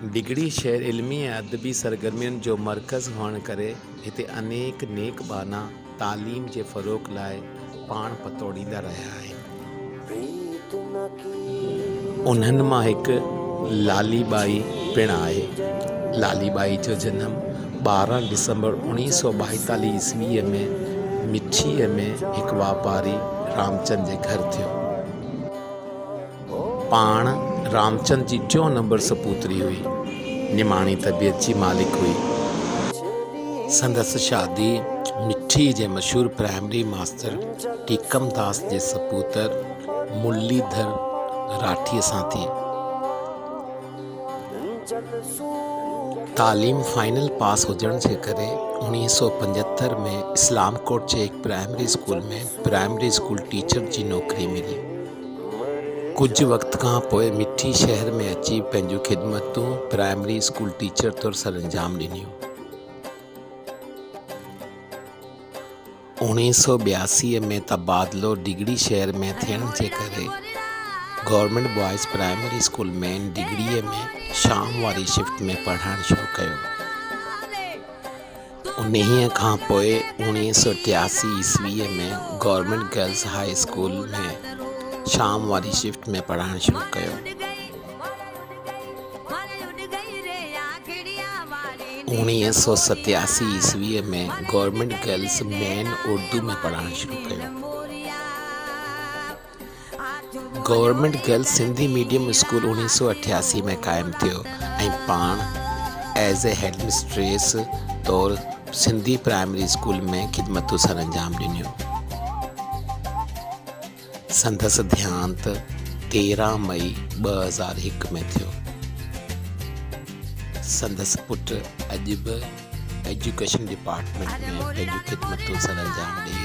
ڊگهڙي شهر علمي ۽ ادبي سرگرمين جو مرڪز هئڻ ڪري هتي انيڪ نيڪ ٻانها تعليم جي فروغ لاء پاڻ پتوڙيندا رهيا آهن. انهن مان هڪ لالي ٻائي پڻ آهي. لالي ٻائي جو جنم 12 ڊسمبر 1942 عيسويء ۾ مٺيء ۾ هڪ واپاري رامچند جي گهر ٿيو. پاڻ رامچند جي ٽيون نمبر سپوتري هئي. نماڻي طبيعت جي مالڪ هئي. سندس شادي مٺي جي مشهور پرائمري ماستر ٽيڪم داس جي سپوتر مرليڌر راٺيء سان ٿي. تعليم فائنل پاس هجڻ جي ڪري 1975 ۾ اسلام ڪوٽ جي هڪ primary school ۾ primary school teacher جي نوڪري ملي. ڪجهه وقت کان پوء مٺي شهر ۾ اچي پنهنجون خدمتون پرائمري اسڪول ٽيچر طور سرانجام ڏنيون. 1982 ۾ تبادلو ڊگهڙي شهر ۾ ٿيڻ جي ڪري گورنمينٽ بوائز پرائمري اسڪول مين ڊگهڙي ۾ شام واري شفٽ ۾ پڙهائڻ شروع ڪيو. انهيء کان پوء 1983 عيسويء ۾ گورنمينٽ گرلز هاء اسڪول ۾ شام واري شفٽ ۾ پڙهائڻ شروع ڪيو. 1987 عيسويء ۾ گورنمينٽ گرلز مين اردو ۾ پڙهائڻ شروع ڪيو. Government girls Sindhi medium school 1988 ۾ قائم ٿيو ۽ پاڻ ايز اي هيڊ مسٽريس طور سنڌي پرائمري اسڪول ۾ خدمتون سرانجام ڏنيون. سندس ديهانت 13 مئي 2001 ۾ ٿيو. سندس پٽ اڄ به ايجوڪيشن ڊپارٽمينٽ ۾ پنهنجون خدمتون سرانجام ڏئي.